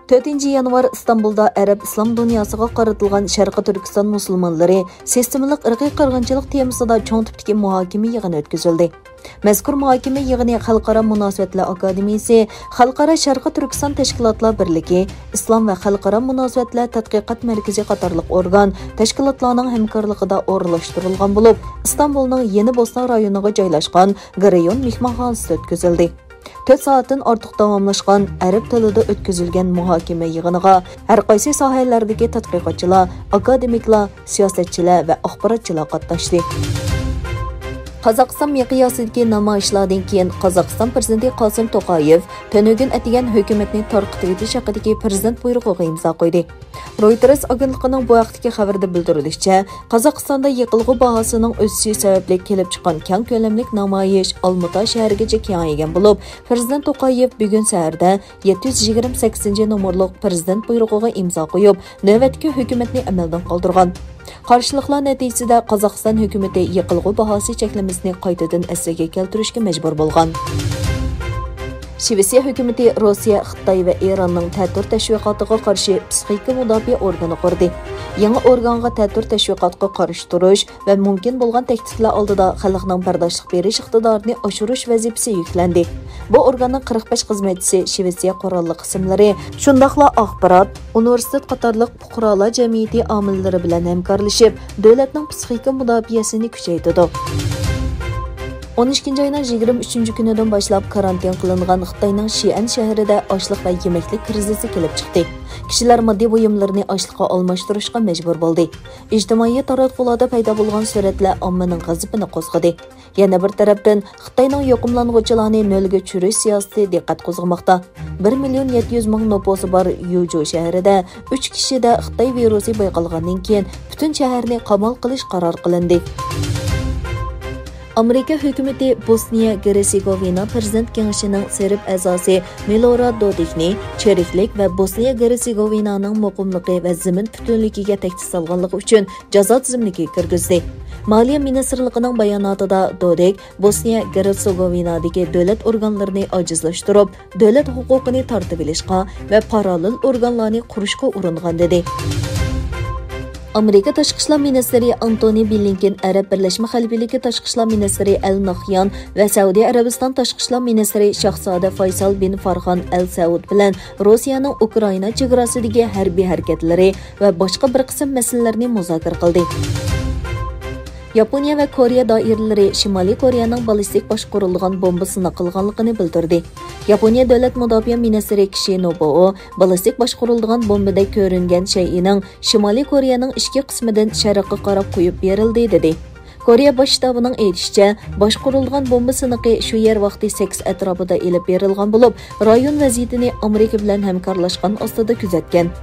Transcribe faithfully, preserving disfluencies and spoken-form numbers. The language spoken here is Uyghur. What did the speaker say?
تۆتىنچى يانۋار ئىستانبۇلدا ئەرەب ئىسلام دۇنياسىغا قارىتىلغان شەرقىي تۈركىستان مۇسۇلمانلىرى سىستېمىلىق ئىرقىي قىرغىنچىلىق تېمىسىدا چوڭ تىپتىكى مۇھاكىمە يىغىنى ئۆتكۈزۈلدى. مەزكۇر مۇھاكىمە يىغىنى خەلقئارا مۇناسىۋەتلەر ئاكادېمىيىسى، خەلقئارا شەرقىي تۈركىستان تەشكىلاتلار بىرلىكى، ئىسلام ۋە خەلقئارا مۇناسىۋەتلەر تەتقىقات مەركىزى قاتارلىق ئورگان، تەشكىلاتلارنىڭ ھەمكارلىقىدا ئورۇنلاشتۇرۇلغان بولۇپ، ئىستانبۇلنىڭ يېنى بوسنا رايونىغا جايلاشقان گرېيون مېھمانخانىسىدا ئۆتكۈزۈلدى. تۆت سائەتتىن ئارتۇق داۋاملاشقان ئەرەب تىلىدا ئۆتكۈزۈلگەن مۇھاكىمە يىغىنىغا ھەر قايسى ساھەلەردىكى تەتقىقاتچىلار، ئاكادېمىكلار، سىياسەتچىلەر ۋە ئاخباراتچىلار قاتناشتى. قازاقىستان مىقياسىدىكى نامايىشلاردىن كېيىن، قازاقىستان پىرېزىدېنتى قاسىم توقايېۋ تۈنۈگۈن ئەتىگەن ھۆكۈمەتنى تارقىتىۋېتىش ھەققىدىكى پىرېزىدېنت بۇيرۇقىغا ئىمزا قويدى. رويتېرس ئاگېنتلىقىنىڭ بۇ ھەقتىكى خەۋىرىدە بىلدۈرۈلۈشىچە، قازاقىستاندا يېقىلغۇ باھاسىنىڭ ئۆسۈشى سەۋەبلىك كېلىپ چىققان كەڭ كۆلەملىك نامايىش ئالمۇتا شەھىرىگىچە كېڭەيگەن بولۇپ، پىرېزىدېنت توقايېۋ بۈگۈن سەھەردە يەتتە يۈز يىگىرمە سەككىزىنچى نومۇرلۇق پىرېزىدېنت بۇيرۇقىغا ئىمزا قويۇپ، نۆۋەتتىكى ھۆكۈمەتنى ئەمەلدىن قالدۇرغان. قارشىلىقلار نەتىجىسىدە قازاقىستان ھۆكۈمىتى يېقىلغۇ باھاسى چەكلىمىسىنى قايتىدىن ئەسلىگە كەلتۈرۈشكە مەجبۇر بولغان. شىۋېتسىيە ھۆكۈمىتى روسىيە، خىتاي ۋە ئىراننىڭ تەتۈر تەشۋىقاتىغا قارشى پسىخىكا مۇداپىئە ئورگىنى قۇردى. يېڭى ئورگانغا تەتۈر تەشۋىقاتقا قارشى تۇرۇش ۋە مۇمكىن بولغان تەھدىتلەر ئالدىدا خەلقنىڭ بەرداشلىق بېرىش ئىقتىدارىنى ئاشۇرۇش ۋەزىپىسى يۈكلەندى. بۇ ئورگاننىڭ قىرىق بەش خىزمەتچىسى شىۋېتسىيە قوراللىق قىسىملىرى، شۇنداقلا ئاخبارات، ئۇنىۋېرسىتېت قاتارلىق پۇقرالار جەمئىيىتى ئامىللىرى بىلەن ھەمكارلىشىپ، دۆلەتنىڭ پسىخىكا مۇداپىئەسىنى كۈچەيتىدۇ. ئون ئىككىنچى ئاينىڭ يىگىرمە ئۈچىنچى كۈنىدىن باشلاپ كارانتىن قىلىنغان خىتاينىڭ شىئەن شەھىرىدە ئاشلىق ۋە يېمەكلىك كىرىزىسى كېلىپ چىقتى. كىشىلەر ماددىي بۇيۇملىرىنى ئاشلىققا ئالماشتۇرۇشقا مەجبۇر بولدى. ئىجتىمائىي تاراتقۇلاردا پەيدا بولغان سۈرەتلەر ئاممىنىڭ غەزىپىنى قوزغىدى. يەنە بىر تەرەپتىن، خىتاينىڭ يۇقۇملانغۇچىلارنى نۆلگە چۈشۈرۈش سىياسىتى دىققەت قوزغىماقتا. بىر مىليون يەتتە يۈز مىڭ نوپۇسى بار يۇجۇ شەھىرىدە ئۈچ كىشىدە خىتاي ۋىرۇسى بايقالغاندىن كېيىن، پۈتۈن شەھەرنى قامال قىلىش قارار قىلىندى. ئامېرىكا ھۆكۈمىتى بوسنىيە گېرسېگوۋىنا پىرېزىدېنت كېڭىشىنىڭ سېرب ئەزاسى مىلوراد دودىكنى چىرىكلىك ۋە بوسنىيە گېرسېگوۋىنانىڭ مۇقىملىقى ۋە زېمىن پۈتۈنلۈكىگە تەھدىت سالغانلىقى ئۈچۈن جازا تىزىملىكىگە كىرگۈزدى. مالىيە مىنىستىرلىقىنىڭ باياناتىدا دودىك بوسنىيە گېرتسېگوۋىنادىكى دۆلەت ئورگانلىرىنى ئاجىزلاشتۇرۇپ، دۆلەت ھوقۇقىنى تارتىۋېلىشقا ۋە پاراللېل ئورگانلارنى قۇرۇشقا ئۇرۇنغان، دېدى. ئامېرىكا تاشقى ئىشلار مىنىستىرى ئانتونى بلىنكېن، ئەرەب بىرلەشمە خەلىپىلىكى تاشقى ئىشلار مىنىستىرى ئەل ناھيان ۋە سەئۇدى ئەرەبىستان تاشقى ئىشلار مىنىستىرى شاھزادە فايسال بىن فارخان ئەل سەئۇد بىلەن روسىيەنىڭ ئۇكرائىنا چېگراسىدىكى ھەربىي ھەرىكەتلىرى ۋە باشقا بىر قىسىم مەسىلىلەرنى مۇزاكىرە قىلدى. ياپونىيە ۋە كورېيە دائىرىلىرى شىمالىي كورېيەنىڭ بالىستىك باشقۇرۇلىدىغان بومبا سىناق قىلغانلىقىنى بىلدۈردى. ياپونىيە دۆلەت مۇداپىئە مىنىستىرى كىشى نوبۇئو بالىستىك باشقۇرۇلىدىغان بومبىدەك كۆرۈنگەن شەيئىنىڭ شىمالىي كورېيەنىڭ ئىچكى قىسمىدىن شەرققە قاراپ قويۇپ بېرىلدى، دېدى. كورېيە باش شتابىنىڭ ئېيتىشىچە، باشقۇرۇلىدىغان بومبا سىنىقى شۇ يەر ۋاقتى سەككىز ئەتراپىدا ئېلىپ بېرىلغان بولۇپ، رايون ۋەزىيىتىنى ئامېرىكا بىلەن ھەمكارلاشقان ئاستىدا كۆزەتكەن.